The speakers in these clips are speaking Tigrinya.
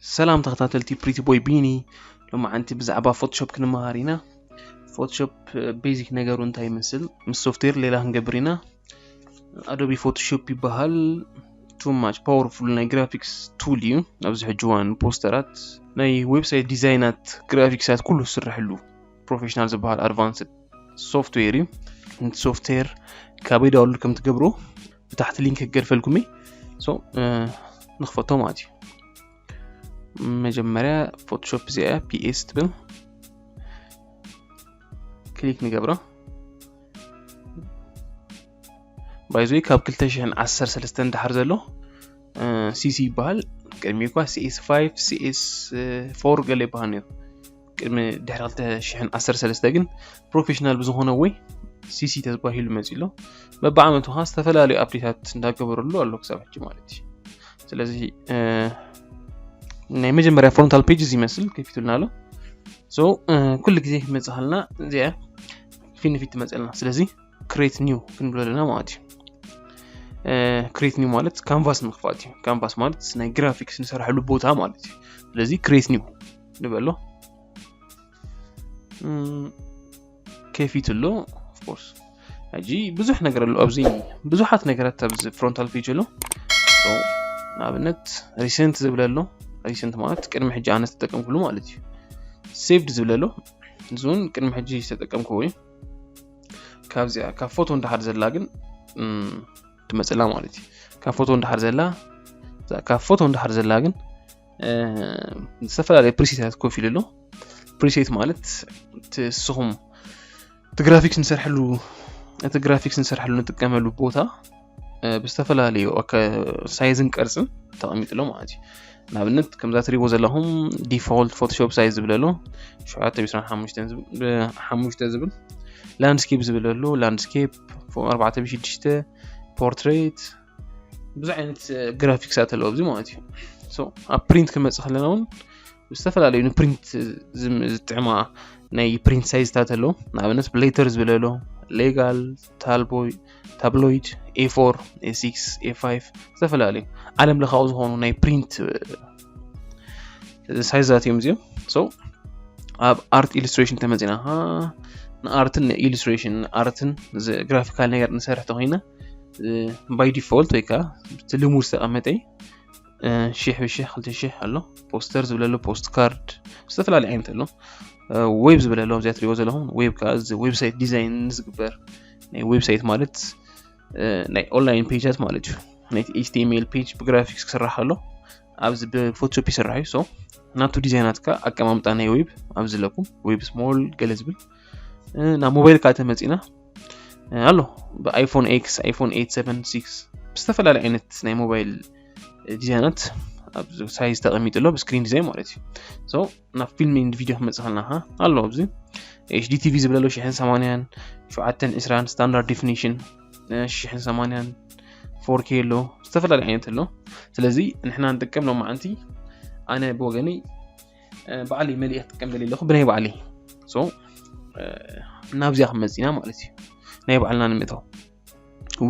ሰላም ተኸታተልቲ ፕሪቲ ቦይ ቢኒ። ሎማዓንቲ ብዛዕባ ፎቶሾፕ ክንመሃር ኢና። ፎቶሾፕ ቤዚክ ነገሩ እንታይ ይመስል፣ ምስ ሶፍትዌር ሌላ ክንገብር ኢና። ኣዶቢ ፎቶሾፕ ይበሃል። Too much powerful ናይ ግራፊክስ ቱል እዩ። ኣብዚ ሕጂ እዋን ፖስተራት፣ ናይ ዌብሳይት ዲዛይናት፣ ግራፊክሳት ኩሉ ዝስርሐሉ ፕሮፌሽናል ዝበሃል ኣድቫንስድ ሶፍትዌር እዩ። ነቲ ሶፍትዌር ካበይ ዳውንሎድ ከም ትገብሩ ብታሕቲ ሊንክ ክገድፈልኩም እየ። So ንኽፈቶ ማለት እዩ። መጀመርያ ፎቶሾፕ እዚኣ ፒኤስ ትብል ክሊክ ንገብራ። ባይዞይ ካብ ክልተ ሽሕን ዓሰርተ ሰለስተን ድሓር ዘሎ ሲሲ ይበሃል። ቅድሚ እኳ ሲኤስ ፋይቭ፣ ሲኤስ ፎር ገለ ይበሃል ነይሩ። ቅድሚ ድሕሪ ክልተ ሽሕን ዓሰርተ ሰለስተ ግን ፕሮፌሽናል ብዝኾነ ወይ ሲሲ ተባሂሉ መፂ ኣሎ። በብዓመቱ ከዓ ዝተፈላለዩ ኣፕዴታት እንዳገበረሉ ኣሎ ክሳብ ሕጂ ማለት እዩ። ስለዚ ናይ መጀመርያ ፍሮንታል ፔጅ እዚ ይመስል ከፊቱልና ኣሎ። So ኩሉ ግዜ ክመፅእ ከለና እዚኣ ፊት ንፊት ትመፅልና። ስለዚ ክሬት ኒው ክንብሎ ኣለና ማለት እዩ። ክሬት ኒው ማለት ካንቫስ ምክፋት እዩ። ካንቫስ ማለት ናይ ግራፊክስ ንሰርሐሉ ቦታ ማለት እዩ። ስለዚ ክሬት ኒው ንበሎ። ከፊት ኣሎ። ኦፍኮርስ ሕጂ ብዙሕ ነገር ኣሎ ኣብዚ፣ ብዙሓት ነገራት ኣብዚ ፍሮንታል ፔጅ ኣሎ። ንኣብነት ሪሰንት ዝብል ኣሎ። ሪሰንት ማለት ቅድሚ ሕጂ ኣነ ዝተጠቀምኩሉ ማለት እዩ። ሴቭድ ዝብል ኣሎ። እዚ እውን ቅድሚ ሕጂ ዝተጠቀምኩዎ እዩ። ካብዚኣ ካብ ፎቶ እንዳሓር ዘላ ግን ትመፅላ ማለት እዩ። ካብ ፎቶ እንዳሓር ዘላ ካብ ፎቶ እንዳሓር ዘላ ግን ዝተፈላለዩ ፕሪሴታት ኮፍ ኢሉ ኣሎ። ፕሪሴት ማለት ትስኹም እቲ ግራፊክስ ንሰርሐሉ እቲ ግራፊክስ ንሰርሐሉ ንጥቀመሉ ቦታ ብዝተፈላለዩ ሳይዝን ቅርፅን ተቐሚጥሎ ማለት እዩ። ንኣብነት ከምዛ ትሪቦ ዘለኹም ዲፎልት ፎቶሾፕ ሳይዝ ዝብል ኣሎ፣ ሸውዓተ ብዕስራን ሓሙሽተን ዝብል ላንድስኬፕ ዝብል ኣሎ፣ ላንድስኬፕ ኣርባዕተ ብሽዱሽተ፣ ፖርትሬት፣ ብዙሕ ዓይነት ግራፊክሳት ኣለዎ ኣብዚ ማለት እዩ። ኣብ ፕሪንት ክመፅእ ከለና እውን ዝተፈላለዩ ንፕሪንት ዝጥዕማ ናይ ፕሪንት ሳይዝታት ኣለዉ። ንኣብነት ሌተር ዝብል ኣሎ፣ ሌጋል፣ ታብሎይድ፣ ኤ ፎር፣ ኤ ሲክስ፣ ኤ ፋይቭ፣ ዝተፈላለዩ ዓለም ለኻዊ ዝኾኑ ናይ ፕሪንት ሳይዛት እዮም እዚኦም። ኣብ ኣርት ኢሉስትሬሽን ተመፂና ንኣርትን ኢሉስትሬሽን ኣርትን ግራፊካል ነገር ንሰርሕ ተኮይና ባይ ዲፎልት ወይ ከዓ እቲ ልሙድ ዝተቐመጠ ሽሕ ብሽሕ ክልተ ሽሕ ኣሎ። ፖስተር ዝብል ኣሎ፣ ፖስት ካርድ፣ ዝተፈላለዩ ዓይነት ኣሎ። ዌብ ዝብል ኣሎ፣ ኣብዚኣ ትሪእዎ ዘለኹም ዌብ ከዓ እዚ ዌብሳይት ዲዛይን ዝግበር ናይ ዌብሳይት ማለት ናይ ኦንላይን ፔጃት ማለት እዩ። ናይ ኤችቲኤምኤል ፔጅ ብግራፊክስ ክስራሕ ኣሎ። ኣብዚ ብፎቶሾፕ ይስራሕ እዩ። ናቱ ዲዛይናት ከዓ ኣቀማምጣ ናይ ዌብ ኣብዚ ኣለኩም፣ ዌብ ስሞል ገለ ዝብል። ናብ ሞባይል ከዓ ተመፂና ኣሎ ብኣይፎን ኤክስ፣ ኣይፎን ኤይት፣ ሰቨን፣ ሲክስ ብዝተፈላለዩ ዓይነት ናይ ሞባይል ዲዛይናት ኣብ ሳይዝ ተቐሚጡ ኣሎ ብስክሪን ዲዛይን ማለት እዩ። ናብ ፊልም ኤንድ ቪድዮ ክመፅእ ከለና ኣሎ ኣብዚ ኤችዲ ቲቪ ዝብል ኣሎ ሽሕን ሰማንያን፣ ሸውዓተን ዕስራን፣ ስታንዳርድ ዴፊኒሽን ሽሕን ሰማንያን፣ ፎር ኬ ኣሎ፣ ዝተፈላለዩ ዓይነት ኣሎ። ስለዚ ንሕና ንጥቀም ሎማዓንቲ ኣነ ብወገነይ ባዕለይ መሊእ ክጥቀም ደልየ ኣለኹ ብናይ ባዕለይ። ናብዚኣ ክመፅእ ኢና ማለት እዩ። ናይ ባዕልና ንምእታው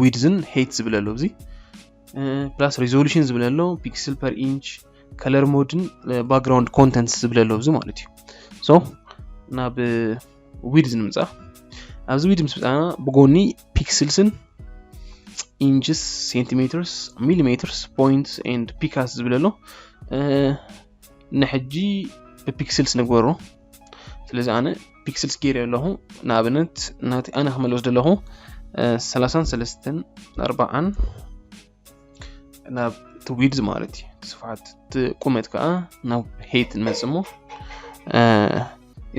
ዊድዝን ሄይት ዝብል ኣሎ ኣብዚ ፕላስ ሪዞሉሽን ዝብል ኣሎ፣ ፒክስል ፐር ኢንች፣ ከለር ሞድን ባክግራውንድ ኮንተንትስ ዝብል ኣሎ ኣብዚ ማለት እዩ። ናብ ዊድዝ ንምፃእ። ኣብዚ ዊድዝ ምስ መፃና ብጎኒ ፒክስልስን ኢንችስ፣ ሴንቲሜትርስ፣ ሚሊሜትርስ፣ ፖይንትስ ኤንድ ፒካስ ዝብል ኣሎ። ንሕጂ ብፒክስልስ ንግበሮ። ስለዚ ኣነ ፒክስልስ ገይረ ኣለኹ። ንኣብነት ናቲ ኣነ ክመልስ ዘለኹ ሰላሳን ሰለስተን ኣርባዓን ናብ እቲ ዊድዝ ማለት እዩ፣ እቲ ስፍሓት፣ እቲ ቁመት ከዓ ናብ ሄይት ንመፅእ እሞ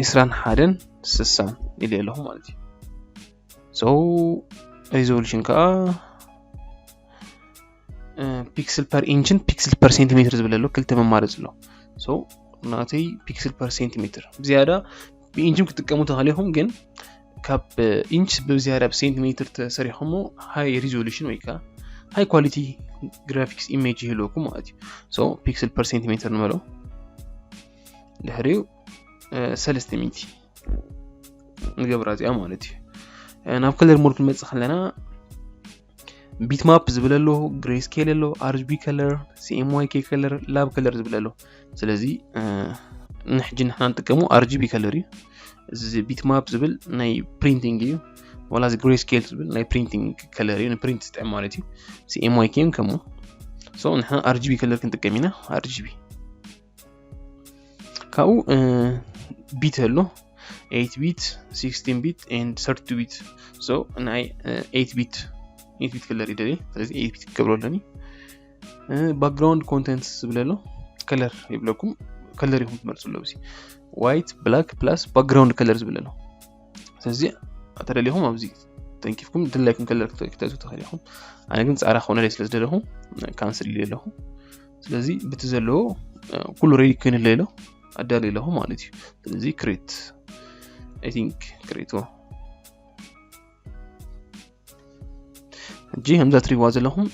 ዕስራን ሓደን ስሳን ኢለ ኣለኹ ማለት እዩ። ሶ ሪዞሉሽን ከዓ ፒክስል ፐር ኢንችን ፒክስል ፐር ሴንቲሜትር ዝብል ኣሎ፣ ክልተ መማረፂ ኣሎ። ናተይ ፒክስል ፐር ሴንቲሜትር ብዝያዳ ብኢንችም ክትጥቀሙ ተኽእሉ ኢኹም፣ ግን ካብ ኢንች ብዝያዳ ብሴንቲሜትር ተሰሪሖሞ ሃይ ሪዞሉሽን ወይ ከዓ ሃይ ኳሊቲ ግራፊክስ ኢሜጅ ይህልወኩም ማለት እዩ። ፒክስል ፐር ሴንቲሜትር ንበሎ። ድሕሪኡ ሰለስተ ሚእቲ ንገብራ እዚኣ ማለት እዩ። ናብ ከለር ሞድ ክንመፅእ ከለና Bitmap ዝብል ኣሎ፣ Grayscale ኣሎ፣ RGB color፣ CMYK color፣ lab color ዝብል ኣሎ። ስለዚ ንሕጂ ንሕና ንጥቀሙ RGB color እዩ። እዚ Bitmap ዝብል ናይ printing እዩ። ዋላ እዚ Grayscale ዝብል ናይ printing color እዩ፣ ንፕሪንት ዝጥዕም ማለት እዩ። CMYK እውን ከምኡ። So ንሕና RGB color ክንጥቀም ኢና። RGB ካብኡ bit ኣሎ፣ eight bit፣ sixteen bit and thirty-two bit። So ናይ eight bit eight bit color ይደሊ። ስለዚ eight bit ክገብሮ ኣለኒ። Background contents ዝብል ኣሎ፣ color ይብለኩም፣ color ይኹም ትመርጹ ኣሎ። እዚ white፣ black plus background color ዝብል ኣሎ። ስለዚ ተደሊኹም ኣብዚ ተንኪፍኩም ድላይኩም color ክተእቱ ትኽእል ኢኹም። ኣነ ግን ጻዕዳ ክኾነለይ ስለ ዝደለኹ cancel ኢለ ኣለኹ። ስለዚ ብቲ ዘለዎ ኩሉ ready ኮይኑለይ ኣሎ፣ ኣዳሊ ኣለኹ ማለት እዩ። ስለዚ create፣ I think create ሕጂ ከምዛ ትሪዋ ዘለኹም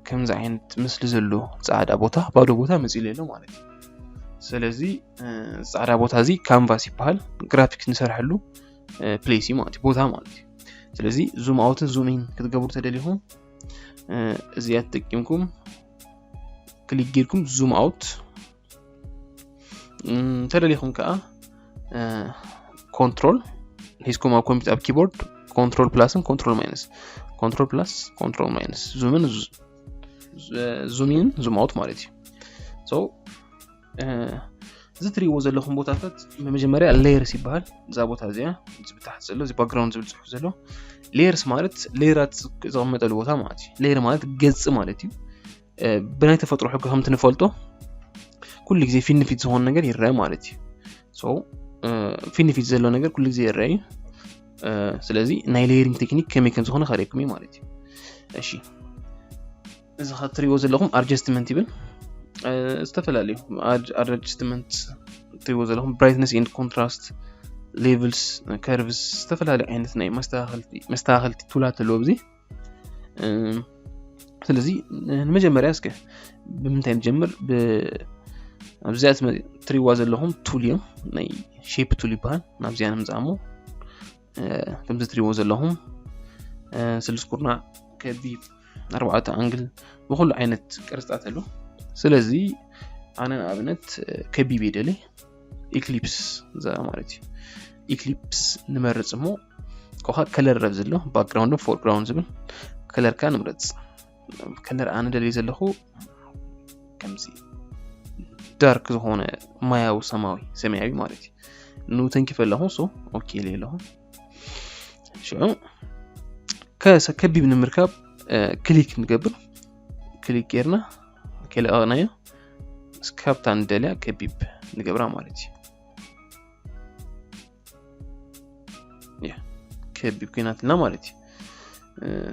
ከምዚ ዓይነት ምስሊ ዘሎ ጻዕዳ ቦታ፣ ባዶ ቦታ መጺሉ ኣሎ ማለት እዩ። ስለዚ ጻዕዳ ቦታ እዚ canvas ይበሃል፣ graphics ንሰርሐሉ place እዩ ማለት እዩ፣ ቦታ ማለት እዩ። ስለዚ zoom out ን zoom in ክትገብሩ ተደሊኹም እዚኣ ተጠቂምኩም click ጌርኩም zoom out ተደሊኹም ከዓ control ሒዝኩም ኣብ ኮምፒውተር ኣብ keyboard control plus ን control minus፣ control plus control minus፣ zoom in፣ zoom in፣ zoom out ማለት እዩ። So እዚ ትሪእዎ ዘለኹም ቦታታት መጀመርያ layers ይበሃል። እዛ ቦታ እዚኣ እዚ ብታሕቲ ዘሎ እዚ background ዝብል ፅሑፍ ዘሎ layers ማለት ሌየራት ዘቐመጠሉ ቦታ ማለት እዩ። Layer ማለት ገጽ ማለት እዩ። ብናይ ተፈጥሮ ሕጊ ከምቲ ንፈልጦ ኩሉ ግዜ ፊት ንፊት ዝኾነ ነገር ይረአ ማለት እዩ። So ፊት ንፊት ዘሎ ነገር ኩሉ ግዜ ይረአ እዩ። ስለዚ ናይ layering ቴክኒክ ከመይ ከም ዝኾነ ከርእየኩም እዩ ማለት እዩ። እሺ፣ እዚ ከ ትሪእዎ ዘለኹም adjustment ይብል። ዝተፈላለዩ adjustment ትሪእዎ ዘለኹም brightness and contrast፣ levels፣ curves፣ ዝተፈላለዩ ዓይነት ናይ መስተኻኸልቲ ቱላት ኣለዎ ኣብዚ። ስለዚ ንመጀመርያ እስከ ብምንታይ ንጀምር? ኣብዚኣ ትሪእዋ ዘለኹም ቱል እዮም፣ ናይ shape ቱል ይበሃል። ናብዚኣ ንምፃሞ ከምዚ ትሪእዎ ዘለኹም ስልስ ኩርናዕ፣ ከቢብ፣ ኣርባዕተ ኣንግል፣ ብኩሉ ዓይነት ቅርፅታት ኣሎ። ስለዚ ኣነ ንኣብነት ከቢብ ይደሊ፣ ኢክሊፕስ ዘ ማለት እዩ። ኢክሊፕስ ንመርፅ እሞ ኮኻ color ረብ ዘሎ background ን foreground ዝብል color ካ ንምረፅ። Color ኣነ ደልየ ዘለኹ ከምዚ dark ዝኾነ ማያዊ ሰማያዊ ሰማያዊ ማለት እዩ። ንተንኪፈ ኣለኹ። So okay ኢለ ኣለኹ። ሽዑ ከቢብ ንምርካብ click ንገብር። Click ጌርና ከለቐቕናዮ ምስ ካብታ ንደልያ ከቢብ ንገብራ ማለት እዩ። ከቢብ ኮይናትና ማለት እዩ።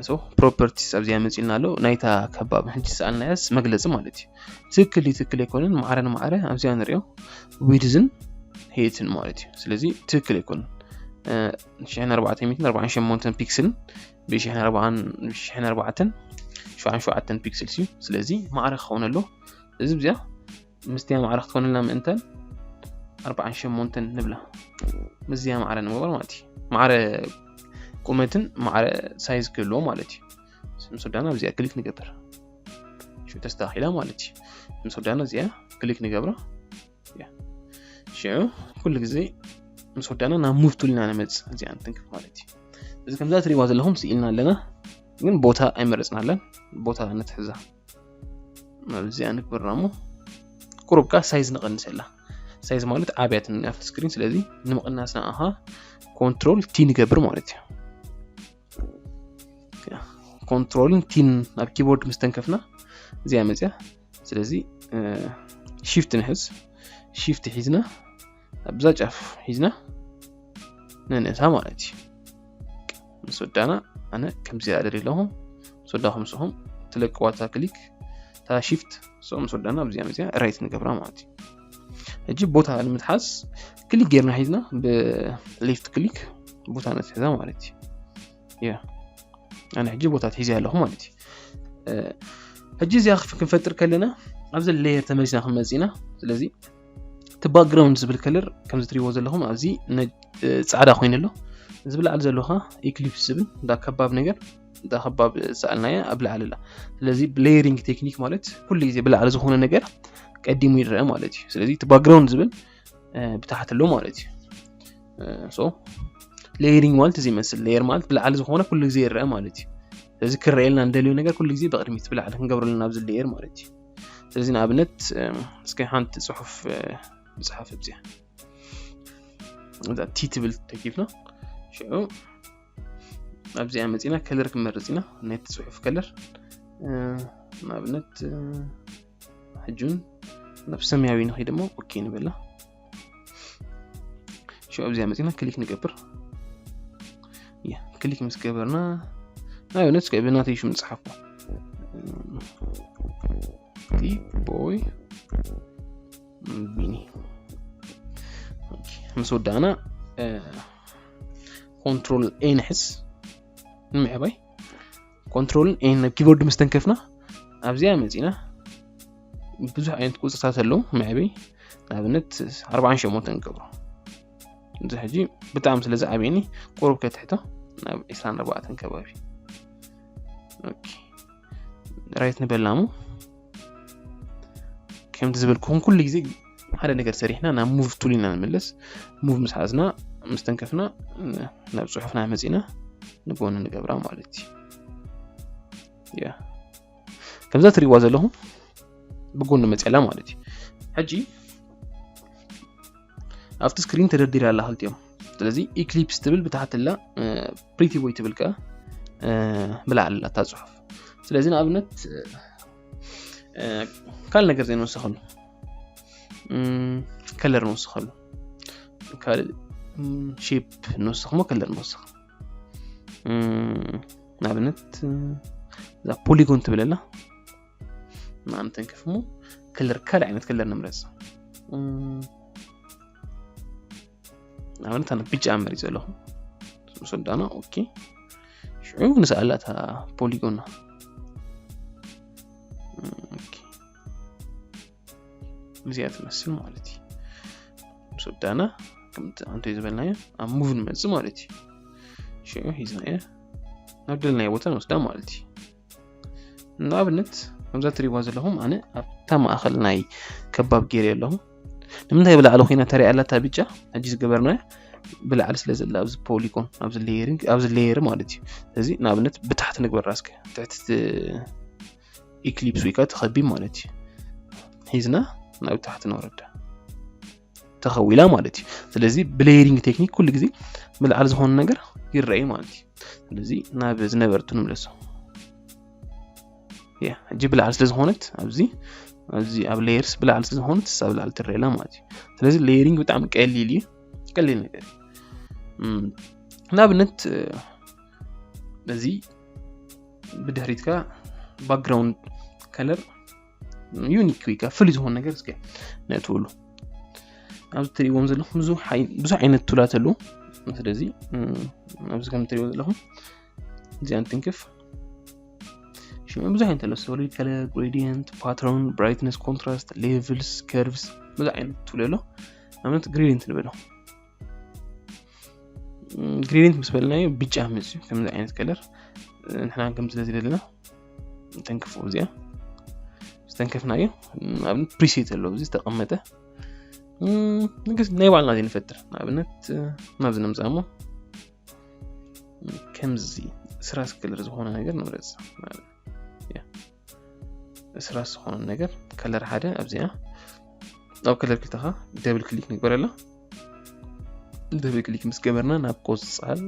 So properties ኣብዚኣ መፂልና ኣሎ። ናይታ ከባቢ ሕጂ ዝሰኣልናያስ መግለፂ ማለት እዩ። ትክክል እዩ ትክክል ኣይኮነን፣ ማዕረ ንማዕረ ኣብዚኣ ንሪኦ width ን height ን ማለት እዩ። ስለዚ ትክክል ኣይኮነን። ሽሕን ኣርባዕተ ሚእትን ኣርባዓን ሸሞንተን ፒክስልን ብሽሕን ኣርባዓን ብሽሕን ኣርባዕተን ሸውዓን ሸውዓተን ፒክስልስ እዩ። ስለዚ ማዕረ ክኸውን ኣሎ። እዚ ብዚኣ ምስቲያ ማዕረ ክትኮንልና ምእንታን ኣርባዓን ሸሞንተን ንብላ። ምስዚያ ማዕረ ንምግባር ማለት እዩ። ማዕረ ቁመትን ማዕረ ሳይዝ ክህልዎ ማለት እዩ። ምስ ወዳና ኣብዚኣ ክሊክ ንገብር። ሽዑ ተስተኻኺላ ማለት እዩ። ምስ ወዳና እዚኣ ክሊክ ንገብራ። ሽዑ ኩሉ ግዜ ምስ ወዳና ናብ ሙቭ ቱል ኢና ንመጽእ፣ እዚኣ ንትንክፍ ማለት እዩ። እዚ ከምዛ ትሪእዋ ዘለኹም ስኢልና ኣለና፣ ግን ቦታ ኣይመረጽናለን። ቦታ ንትሕዛ ኣብዚኣ ንግበራ እሞ ቁሩብ ካ ሳይዝ ንቐንሰላ። ሳይዝ ማለት ዓብያትን ኣብቲ ስክሪን፣ ስለዚ ንምቕናስ ንኣኻ ኮንትሮል ቲ ንገብር ማለት እዩ። ኮንትሮልን ቲን ኣብ ኪቦርድ ምስ ተንከፍና እዚኣ መፅያ። ስለዚ ሺፍት ንሕዝ፣ ሺፍት ሒዝና ኣብዛ ጫፍ ሒዝና ነንእሳ ማለት እዩ። ምስ ወዳና ኣነ ከምዚ ኣደሪ ኣለኹ፣ ምስ ወዳኹም ንስኹም ትለቅዋታ ክሊክ፣ እታ ሺፍት፣ so ምስ ወዳና ኣብዚኣ መፅያ ራይት ንገብራ ማለት እዩ። ሕጂ ቦታ ንምትሓዝ ክሊክ ጌርና ሒዝና ብሌፍት ክሊክ ቦታ ነትሕዛ ማለት እዩ። ኣነ ሕጂ ቦታ ትሒዘ ኣለኹ ማለት እዩ። ሕጂ እዚኣ ክንፈጥር ከለና ኣብዚ ሌየር ተመሊስና ክንመፅእ ኢና። ስለዚ እቲ ባክግራውንድ ዝብል ከለር ከምዚ ትሪእዎ ዘለኹም ኣብዚ ፃዕዳ ኮይኑ ኣሎ። እዚ ብላዕሊ ዘሎ ከዓ ኢክሊፕስ ዝብል እንዳ ከባብ ነገር እታ ከባብ ዝሰኣልናያ ኣብ ላዕሊ ኣላ። ስለዚ ብ layering technique ማለት ኩሉ ግዜ ብላዕሊ ዝኾነ ነገር ቀዲሙ ይረአ ማለት እዩ። ስለዚ እቲ background ዝብል ብታሕቲ ኣሎ ማለት እዩ። So layering ማለት እዚ ይመስል። Layer ማለት ብላዕሊ ዝኾነ ኩሉ ግዜ ይረአ ማለት እዩ። ስለዚ ክረኣየልና እንደልዮ ነገር ኩሉ ግዜ ብቕድሚት ብላዕሊ ክንገብረሉ ናብዚ layer ማለት እዩ። ስለዚ ንኣብነት እስከ ሓንቲ ፅሑፍ ንፅሓፍ እዚኣ እዛ ቲ ትብል ተኪፍና ሽዑ ኣብዚኣ መፂና ከለር ክንመርፅ ኢና። ናይቲ ፅሑፍ ከለር ንኣብነት ሕጁን ናብ ሰማያዊ ንኸይድ እሞ ኦኬ ንበላ። ሽዑ ኣብዚኣ መፂና ክሊክ ንገብር። ክሊክ ምስ ገበርና ንኣብነት ብናተይ ሽም ንፅሓፎ ቦይ ቢኒ ምስ ወዳእና ኮንትሮል ኤ ንሕዝ ንምዕባይ ኮንትሮልን ኤን ናብ ኪቦርድ ምስ ተንከፍና ኣብዚኣ መፂና ብዙሕ ዓይነት ቁፅርታት ኣለዉ። መዕበይ ንኣብነት ኣርባዓን ሸሞንተን ንገብሮ። እዚ ሕጂ ብጣዕሚ ስለ ዝዓበየኒ ቁሩብ ከትሕቶ ናብ ዒስራን ኣርባዕተን ከባቢ ራይት ንበላሙ። ከምቲ ዝበልኩኹም ኩሉ ግዜ ሓደ ነገር ሰሪሕና ናብ ሙቭ ቱል ኢና ንምለስ። ሙቭ ምስ ሓዝና ምስ ተንከፍና ናብ ፅሑፍና መፂና ንጎኒ ንገብራ ማለት እዩ። ከምዛ ትሪእዋ ዘለኹም ብጎኒ መፅላ ማለት እዩ። ሕጂ ኣብቲ ስክሪን ተደርዲራ ኣላ ክልቲኦም። ስለዚ ኢክሊፕስ ትብል ብታሕቲ ኣላ፣ ፕሪቲ ቦይ ትብል ከኣ ብላዕሊ ኣላ እታ ፅሑፍ። ስለዚ ንኣብነት ካልእ ነገር ዘይንወስኸሉ ከለር ንወስኸሉ፣ ካልእ ሼፕ ንወስኽ እሞ ከለር ንወስኽ። ንኣብነት እዛ ፖሊጎን ትብል ኣላ ንኣንተንከፍ እሞ ከለር ካልእ ዓይነት ከለር ንምረፅ። ንኣብነት ኣነ ብጫ መሪፅ ዘለኹ ምስ ወዳና ኦኬ። ሽዑ ንስኣላ እታ ፖሊጎና እዚኣ ትመስል ማለት እዩ። ምስ ወዳና ከምቲ ኣንተ ዝበልናዮ ኣብ ሙቭ ንመፅእ ማለት እዩ። ሽዑ ሒዝናዮ ናብ ደለናዮ ቦታ ንወስዳ ማለት እዩ። ንኣብነት ከምዛ ትሪእዋ ዘለኹም ኣነ ኣብታ ማእኸል ናይ ከባብ ገይረ ኣለኹ። ንምንታይ ብላዕሊ ኮይና ተሪኣ ኣላ እታ ብጫ? ሕጂ ዝገበርናዮ ብላዕሊ ስለ ዘላ ኣብዚ ፖሊጎን ኣብዚ ሌየሪንግ ኣብዚ ሌየር ማለት እዩ። ስለዚ ንኣብነት ብታሕቲ ንግበራ እስከ ትሕቲ ኢክሊፕስ ወይ ከዓ ተኸቢብ ማለት እዩ። ሒዝና ናብ ታሕቲ ንወረዳ ተኸዊላ ማለት እዩ። ስለዚ ብሌየሪንግ ቴክኒክ ኩሉ ግዜ ብላዕሊ ዝኾነ ነገር ይረኣዩ ማለት እዩ። ስለዚ ናብ ዝነበረቱ ንምለሶ። ሕጂ ብላዕሊ ስለ ዝኾነት ኣብዚ ኣብዚ ኣብ ሌየርስ ብላዕሊ ስለ ዝኾነት እሳ ብላዕሊ ትረኣየላ ማለት እዩ። ስለዚ ሌየሪንግ ብጣዕሚ ቀሊል እዩ፣ ቀሊል ነገር እዩ። ንኣብነት እዚ ብድሕሪትካ ባክግራውንድ ከለር ዩኒክ ወይ ከዓ ፍሉይ ዝኾነ ነገር እስከ ነእትወሉ። ኣብዚ ትሪእዎም ዘለኹም ብዙሕ ዓይነት ቱላት ኣለዉ። ስለዚ ኣብዚ ከም ትሪእዎ ዘለኹም እዚኣን ትንክፍ ሽዑ ብዙሕ ዓይነት ኣሎ። ሶሊድ ከለር፣ ግሬዲየንት፣ ፓተርን፣ ብራይትነስ፣ ኮንትራስት፣ ሌቭልስ፣ ከርቭስ ብዙሕ ዓይነት ቱል ኣሎ። ኣብነት ግሬዲየንት ንበሎ። ግሬዲየንት ምስ በልናዮ ብጫ መፅዩ ከምዚ ዓይነት ከለር ንሕና ከም ስለ ዝደለና ተንክፎ እዚኣ ዝተንከፍናዮ ኣብነት ፕሪሴት ኣሎ እዚ ዝተቐመጠ ንግስ ናይ ባዕልና ዘይንፈጥር ንኣብነት ናብዚ ነምፃሞ ከምዚ ስራስ ከለር ዝኾነ ነገር ንምረፅ ስራስ ዝኾነ ነገር ከለር ሓደ ኣብዚኣ ኣብ ከለር ክልተኻ ደብል ክሊክ ንግበረላ። ደብል ክሊክ ምስ ገበርና ናብ ቆፃል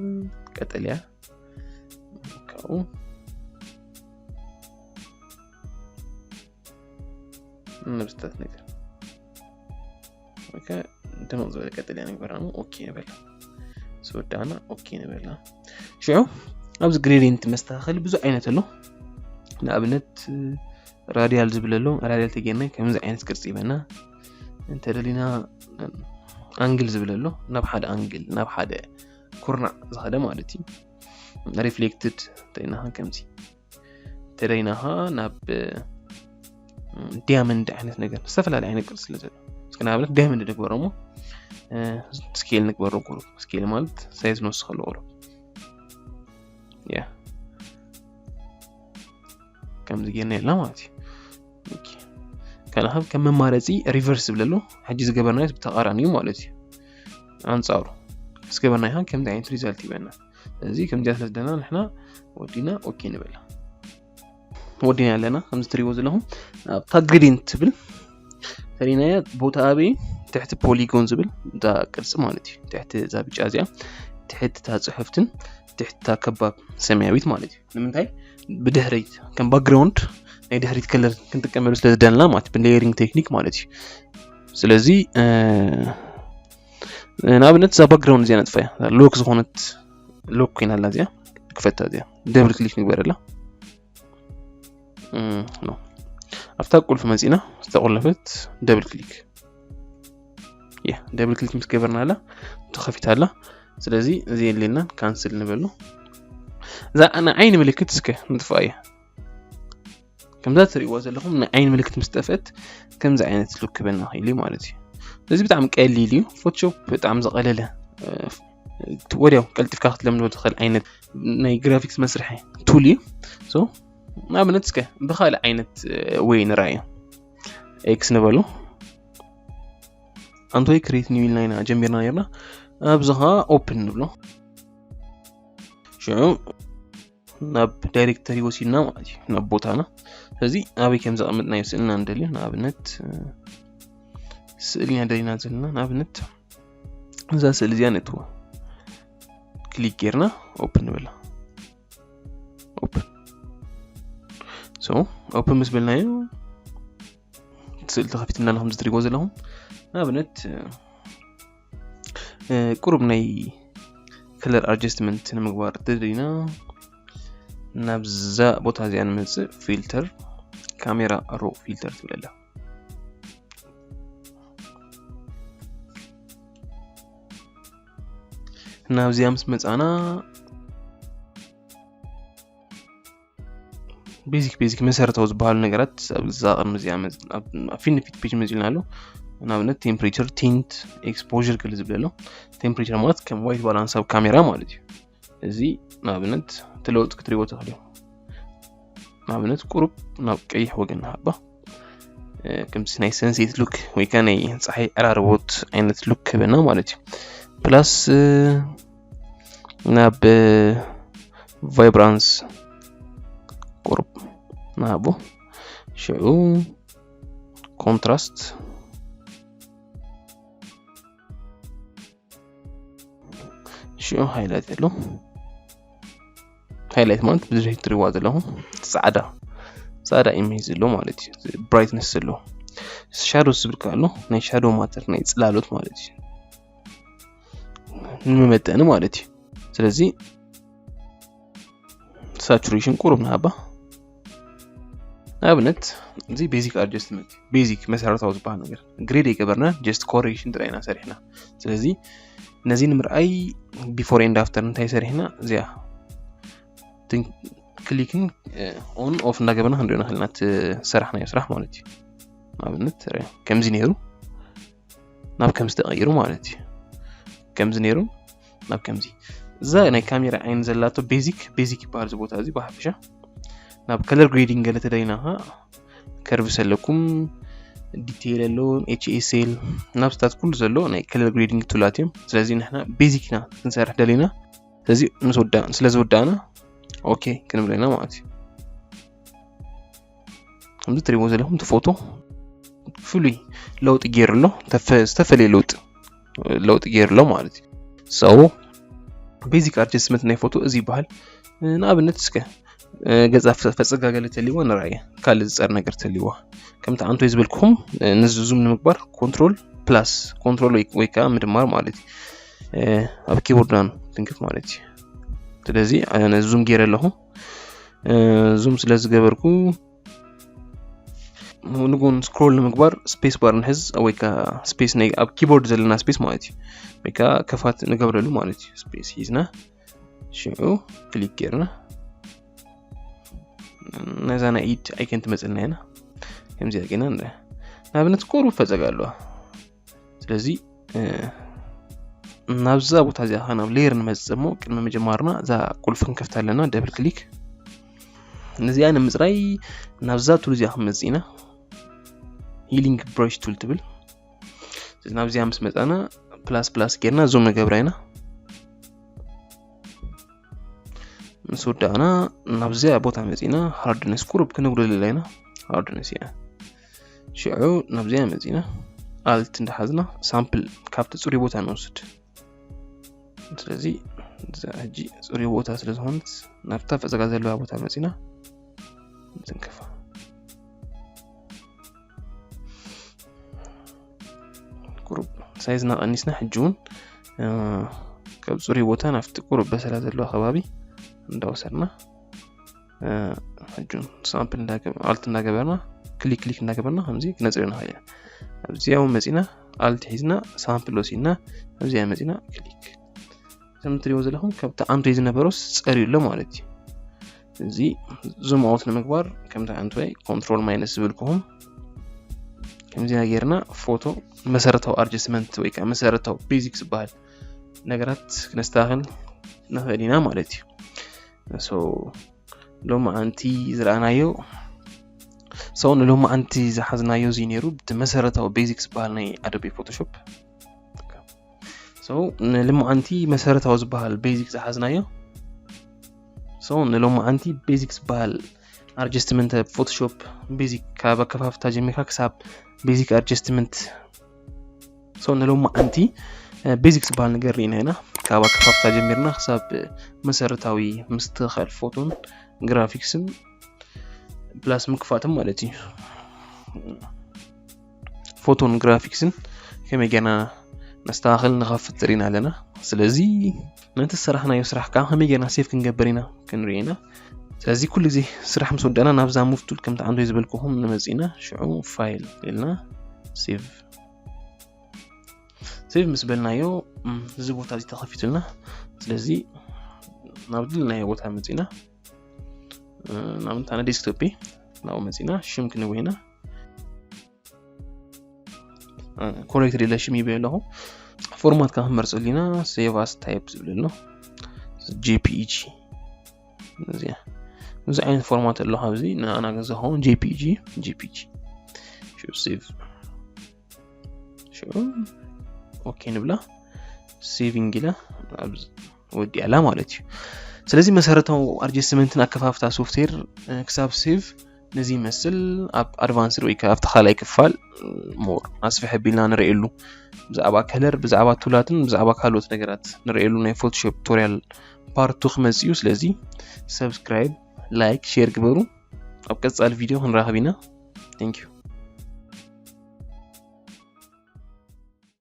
ቀጠልያ ካብኡ ንብዝታት ነገር ደመቕ ዝበለ ቀጠልያ ንግበራ ሞ ኦኬ ንበላ። ስወዳና ኦኬ ንበላ። ሽዑ ኣብዚ ግሬዲየንት መስተኻኸሊ ብዙሕ ዓይነት ኣሎ። ንኣብነት ራዲያል ዝብል ኣሎ። ራዲያል ተጌርና ከምዚ ዓይነት ቅርፂ ይበና። እንተደሊና ኣንግል ዝብል ኣሎ። ናብ ሓደ ኣንግል ናብ ሓደ ኩርናዕ ዝኸደ ማለት እዩ። ሪፍሌክትድ እንተኢልና ከምዚ ተደይናኻ ናብ ዲያመንድ ዓይነት ነገር ዝተፈላለዩ ዓይነት ቅርፂ ስለ ዘሎ እስከ ንኣብነት ዲያመንድ ንግበሮ ሞ ስኬል ንግበሮ ቁሩብ ስኬል ማለት ሳይዝ ንወስኸሉ ቁሩብ ያ ከምዚ ጌርና የላ ማለት እዩ። ካልእ ከም መማረፂ ሪቨርስ ዝብለሉ ሕጂ ዝገበርናዮ ብተቃራኒ እዩ ማለት እዩ። ኣንፃሩ ዝገበርናዮ ከምዚ ዓይነት ሪዛልት ይበና። እዚ ከምዚኣ ስለ ዝደና ንሕና ወዲና ኦኬ ንበላ። ወዲና ኣለና። ከምዚ ትሪእዎ ዘለኹም ኣብታ ግሪን ትብል ሰሪናያ ቦታ ኣበይ ትሕቲ ፖሊጎን ዝብል እዛ ቅርፂ ማለት እዩ። ትሕቲ እዛ ብጫ እዚኣ ትሕቲ እታ ፅሕፍትን ትሕቲ እታ ከባብ ሰማያዊት ማለት እዩ። ንምንታይ ብድሕሪት ከም ባክግራውንድ ናይ ድሕሪት ከለር ክንጥቀመሉ ስለ ዝደልና ማለት ብሌየሪንግ ቴክኒክ ማለት እዩ። ስለዚ ንኣብነት እዛ ባክግራውንድ እዚኣ ነጥፋያ ሎክ ዝኾነት ሎክ ኮይና ኣላ እዚኣ ክፈታ እዚኣ ደብል ክሊክ ንግበረላ። ኣብታ ቁልፊ መፂና ዝተቆለፈት ደብል ክሊክ ደብል ክሊክ ምስ ገበርና ኣላ ተኸፊታ ኣላ። ስለዚ እዚ የድልየና ካንስል ንበሎ። እዛ ንዓይኒ ምልክት እስከ ንጥፋ እያ። ከምዛ ትሪእዋ ዘለኹም ንዓይኒ ምልክት ምስ ጠፍአት ከምዚ ዓይነት ሉክ ክበና ክእል ማለት እዩ። ስለዚ ብጣዕሚ ቀሊል እዩ። ፎቶሾፕ ብጣዕሚ ዝቐለለ ወዲያው ቀልጢፍካ ክትለምዶ ትኽእል ዓይነት ናይ ግራፊክስ መስርሒ ቱል እዩ። ንኣብነት እስከ ብካልእ ዓይነት ወይ ንርኣዮ። ኤክስ ንበሎ። ኣንቶይ ክሬት ኒው ኢልና ኢና ጀሚርና ነርና። ኣብዚ ኸዓ ኦፕን ንብሎ። ሽዑ ናብ ዳይሬክተሪ ወሲድና ማለት እዩ፣ ናብ ቦታና። ስለዚ ኣበይ ከም ዘቐምጥናዮ ስእልና ንደልዮ። ንኣብነት ስእሊ ኢና ደሊና ዘለና። ንኣብነት እዛ ስእሊ እዚኣ ነእትዎ። ክሊክ ጌርና ኦፕን ንብላ። ኦፕን። ሶ ኦፕን ምስ በልናዮ ስእሊ ተኸፊትና ኣሎ። ከምዚ ትሪእዎ ዘለኹም ንኣብነት ቁሩብ ናይ ከለር ኣድጀስትመንት ንምግባር ተደሊና ናብዛ ቦታ እዚኣ ንመፅእ። ፊልተር፣ ካሜራ ሮ ፊልተር ትብል ኣላ። ናብዚኣ ምስ መፃና ቤዚክ ቤዚክ መሰረታዊ ዝበሃሉ ነገራት ኣብዛ ቅድሚ እዚኣ ፊት ንፊት ፔጅ መፂኡልና ኣሎ። ንኣብነት ቴምፕሬቸር፣ ቲንት፣ ኤክስፖር ገለ ዝብል ኣሎ። ቴምፕሬቸር ማለት ከም ዋይት ባላንስ ኣብ ካሜራ ማለት እዩ። እዚ ንኣብነት እቲ ለውጢ ክትሪእዎ ትኽእሉ። ንኣብነት ቁሩብ ናብ ቀይሕ ወገን ንሃባ። ከምዚ ናይ ሰንሴት ሉክ ወይ ከዓ ናይ ፀሓይ ዕራርቦት ዓይነት ሉክ ክህበና ማለት እዩ። ፕላስ ናብ ቫይብራንስ ቁሩብ ንሃቦ። ሽዑ ኮንትራስት ሽዑ ሃይላይት ኣሎ። ሃይላይት ማለት ብድሕሪት ትሪእዋ ዘለኹም ፃዕዳ ፃዕዳ ኢሜጅ ዘሎ ማለት እዩ። ብራይትነስ ዘሎ ሻዶ ዝብል ኣሎ። ናይ ሻዶ ማተር ናይ ፅላሎት ማለት እዩ። ንመመጠኒ ማለት እዩ። ስለዚ ሳቹሬሽን ቁሩብ ንሃባ። ንኣብነት እዚ ቤዚክ ኣድጀስትመንት ቤዚክ መሰረታዊ ዝበሃል ነገር ግሬድ ኣይገበርና ጀስት ኮሬክሽን ጥራይ ኢና ሰሪሕና። ስለዚ ነዚ ንምርኣይ ቢፎር ኤንድ ኣፍተር እንታይ ሰሪሕና እዚኣ ክሊክን ኦን ኦፍ እንዳገበርና ክንሪኦ ንኽእል ኢና እቲ ሰራሕናዮ ስራሕ ማለት እዩ። ንኣብነት ከምዚ ነይሩ ናብ ከምዚ ተቐይሩ ማለት እዩ። ከምዚ ነይሩ ናብ ከምዚ እዛ ናይ ካሜራ ዓይኒ ዘላቶ ቤዚክ ቤዚክ ይበሃል እዚ ቦታ እዚ ብሓፈሻ። ናብ ከለር ግሬዲንግ ገለ ተደይና ኸዓ ከርቭስ ኣለኩም ዲቴይል ኣሎ ኤች ኤስ ኤል ናብስታት ኩሉ ዘሎ ናይ ከለር ግሬዲንግ ቱላት እዮም። ስለዚ ንሕና ቤዚክ ኢና ክንሰርሕ ደሊና። ስለዚ ምስ ወዳ ስለ ዝወዳእና ኦኬ ክንብል ኢና ማለት እዩ። ከምዚ ትሪእዎ ዘለኹም እቲ ፎቶ ፍሉይ ለውጢ ገይሩ ኣሎ። ዝተፈለየ ለውጢ ለውጢ ገይሩ ኣሎ ማለት እዩ። So basic adjustment ናይ ፎቶ እዚ ይበሃል። ንኣብነት እስከ ገጻ ፈጸጋ ገለ ተልይዋ ንርኣየ ካልእ ዝጸር ነገር ተልይዋ ከምቲ ኣንቶይ ዝበልኩኹም ነዚ ዙም ንምግባር ኮንትሮል ፕላስ ኮንትሮል ወይ ከዓ ምድማር ማለት እዩ። ኣብ ኪቦርድና ትንክፍ ማለት እዩ። ስለዚ ኣነ ዙም ገይረ ኣለኹ። ዙም ስለ ዝገበርኩ ንጎን ስክሮል ንምግባር ስፔስ ባር ንሕዝ ወይ ከዓ ስፔስ ናይ ኣብ ኪቦርድ ዘለና ስፔስ ማለት እዩ። ወይ ከዓ ከፋት ንገብረሉ ማለት እዩ። ስፔስ ሒዝና ሽዑ ክሊክ ጌርና ነዛ ናይ ኢድ ኣይከን ትመፅልና ኢና። ከምዚኣ ጌና ንኣብነት ቁሩብ ፈፀጋ ኣለዋ። ስለዚ ናብዛ ቦታ እዚኣ ኸዓ ናብ ሌየር ንመፅእ እሞ ቅድሚ ምጅማርና እዛ ቁልፊ ክንከፍታ ኣለና። ደብል ክሊክ ነዚኣ ንምፅራይ ናብዛ ቱል እዚኣ ክንመፅእ ኢና። ሂሊንግ ብረሽ ቱል ትብል። ስለዚ ናብዚኣ ምስ መፃና ፕላስ ፕላስ ጌርና ዙም ንገብራ ኢና። ምስ ወዳእና ናብዚኣ ቦታ መፂና ሃርድነስ ቁሩብ ክነጉደለላ ኢና። ሃርድነስ እያ። ሽዑ ናብዚኣ መፂና ኣልት እንዳሓዝና ሳምፕል ካብቲ ፅሩይ ቦታ ንወስድ። ስለዚ እዛ ሕጂ ፅሩይ ቦታ ስለ ዝኾነት ናብታ ፈፀጋ ዘለዋ ቦታ መፂና ንትንከፋ። ቁሩብ ሳይዝና ቀኒስና ሕጂ እውን ካብ ፅሩይ ቦታ ናብቲ ቁሩብ በሰላ ዘለዎ ከባቢ እንዳወሰድና ሕጂ ሳምፕል ኣልት እንዳገበርና ክሊክ ክሊክ እንዳገበርና ከምዚ ክነፅሪ ንኽእል ኢና። ኣብዚ ያው መፂና ኣልት ሒዝና ሳምፕል ወሲድና ኣብዚ መፂና ክሊክ ከም ትሪኦ ዘለኹም ካብቲ ኣንድሮይድ ዝነበረስ ፀርዩ ኣሎ ማለት እዩ። እዚ ዙም ኣውት ንምግባር ከምቲ ኣንትወይ ኮንትሮል ማይነስ ዝብልኩኹም ከምዚና ጌርና ፎቶ መሰረታዊ ኣድጀስትመንት ወይ ከዓ መሰረታዊ ቤዚክ ዝበሃል ነገራት ክነስተኻኽል ንኽእል ኢና ማለት እዩ። ሶ ሎማዓንቲ ዝረኣናዮ ሰው ንሎማዓንቲ ዝሓዝናዮ እዚ ነይሩ። እቲ መሰረታዊ ቤዚክ ዝበሃል ናይ ኣዶቤ ፎቶሾፕ ሰው ንሎማዓንቲ መሰረታዊ ዝበሃል ቤዚክ ዝሓዝናዮ ሰው ንሎማዓንቲ ቤዚክ ዝበሃል ኣድጀስትመንት ፎቶሾፕ ቤዚክ ካብ ኣከፋፍታ ጀሚርካ ክሳብ ቤዚክ ኣድጀስትመንት ሰው ንሎማዓንቲ ቤዚክ ዝበሃል ነገር ርኢና ኢና። ካብ ኣከፋፍታ ጀሚርና ክሳብ መሰረታዊ ምስትኽኻል ፎቶን ግራፊክስን ፕላስ ምክፋትም ማለት እዩ። ፎቶን ግራፊክስን ከመይ ጌርና ነስተኻኽል ንኸፍት ርኢና ኣለና። ስለዚ ነቲ ዝሰራሕናዮ ስራሕ ከዓ ከመይ ጌርና ሴቭ ክንገብር ኢና ክንርኢ ኢና። ስለዚ ኩሉ ግዜ ስራሕ ምስ ወዳእና ናብዛ ሙቭ ቱል ከምቲ ኣንድሮይድ ዝበልኩኹም ንመፅእ ኢና። ሽዑ ፋይል ኢልና ሴቭ ሴቭ ምስ በልናዮ እዚ ቦታ እዚ ተኸፊቱልና። ስለዚ ናብ ድልናዮ ቦታ መፂና ናብ እንታና ዴስክቶፕ ናብኡ መፂና ሽም ክንህቦ ኢና። ኮሬክት ሌላ ሽም ይበ ኣለኹ። ፎርማት ካብ ክንመርፀሉ ኢና። ሴቭ ኣስ ታይፕ ዝብል ኣሎ ጄፒጂ እዚኣ እዚ ዓይነት ፎርማት ኣሎ። ካብዚ ንኣና ዝኸውን ጄፒጂ ጄፒጂ ሴቭ ሽዑ ኦኬ ንብላ። ሴቪንግ ኢላ ወዲኣላ ማለት እዩ። ስለዚ መሰረታዊ ኣድጀስትመንትን ኣከፋፍታ ሶፍትዌር ክሳብ ሴቭ ነዚ ይመስል። ኣብ ኣድቫንስድ ወይ ኣብቲ ካልኣይ ክፋል ሞር ኣስፍሕ ኣቢልና ንርእየሉ ብዛዕባ ከለር ብዛዕባ ቱላትን ብዛዕባ ካልኦት ነገራት ንርእየሉ ናይ ፎቶሾፕ ቱቶሪያል ፓርቱ ክመፅእ እዩ። ስለዚ ሰብስክራይብ፣ ላይክ፣ ሼር ግበሩ። ኣብ ቀፃሊ ቪድዮ ክንራኸብ ኢና። Thank you።